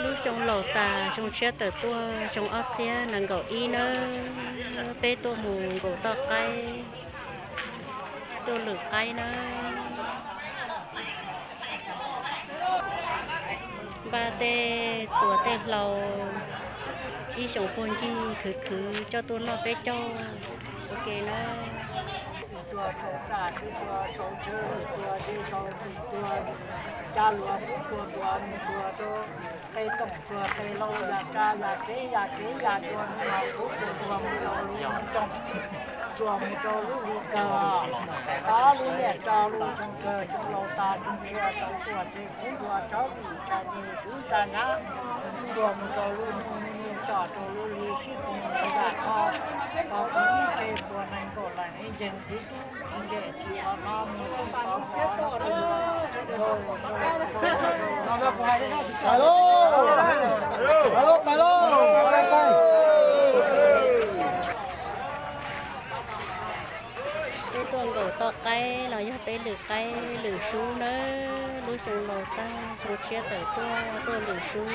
Lub xyoo laus tas xyoo tshiab tawm tuaj xyoo ob txhiab nees nkaum ib nawb, peb tuaj mus nkaum toj qaib, tuaj lwm qaib nawb. Npaj tej txuas tej hlau, ib xyoos puag ncig khwv khwv coj tuaj noj peb caug ua ke nawb. Tua saum txaj sib tua saum tshawv, tua dej saum tus tua, cab luag pub tua tua mus tua rau qe toom tua qe hlau, yam tsa yam tsev yam tsev yam tua mus los pub tua tua mus rau lub rooj, tua mus rau lub hli kawg. Ob lub niam rau lub xyoo kawg, xyoo laus tas xyoo tshiab tawm tuaj ces kuv tua tshawv vim tsa nyeg swv tsa nyab, tua mus rau lub hnub tsom rau lub hli sib koom mus yam qho, qhov kuv ib tse puas nees nkaum leej ib ntseeg txiv tub ntse tsis qhov no mus tsis qhov qhov. Peb tuaj nkaum toj qaib los yog peb lwm qaib lwm sub nawb. Lub xyoo laus tag xyoo tshiab tawm tuaj tuaj lwm sub.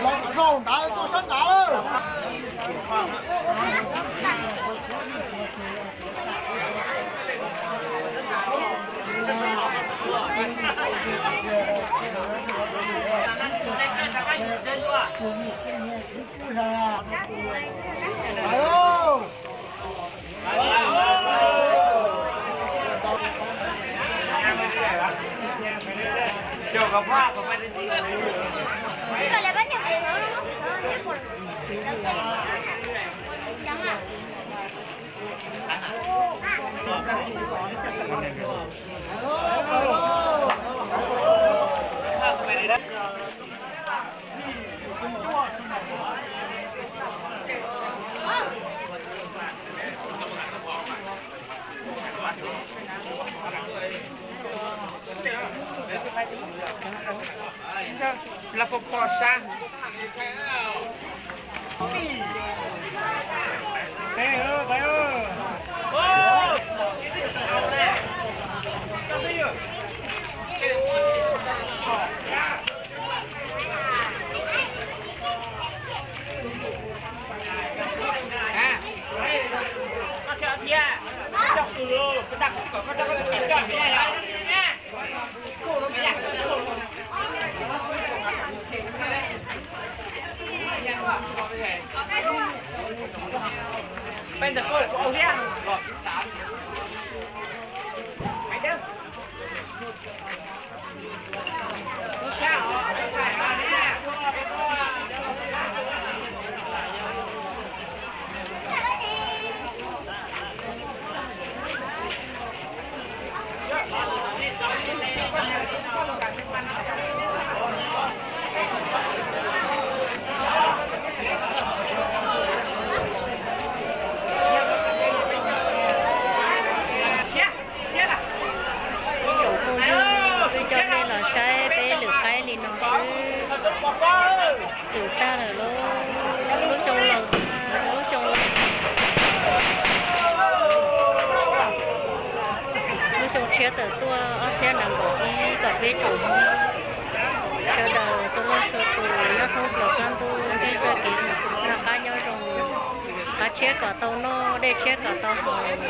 Los zaum ntawd tuaj sab nrad lawm. Los puas pom sab? Tsoom phooj ywg, wb coj nej los saib peb lwm qaib li no xwb. Lwm tag lawm lauj, lub xyoo laus, lub xyoo, lub xyoo tshiab tawm tuaj ob txhiab nees nkaum ib kom peb tsoom Hmoob sawv daws txhua leej txhua tus nyob thoob plaws qab ntuj ntsib txoj kev noj qab nyob zoo, qhov tshiab kom tau noj, dej tshiab kom tau haus,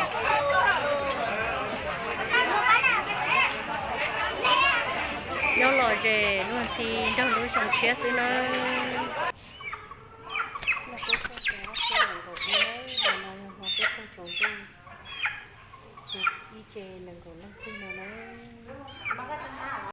nyob lom zem luag ntxhi nrog lub xyoo tshiab xwb nawb.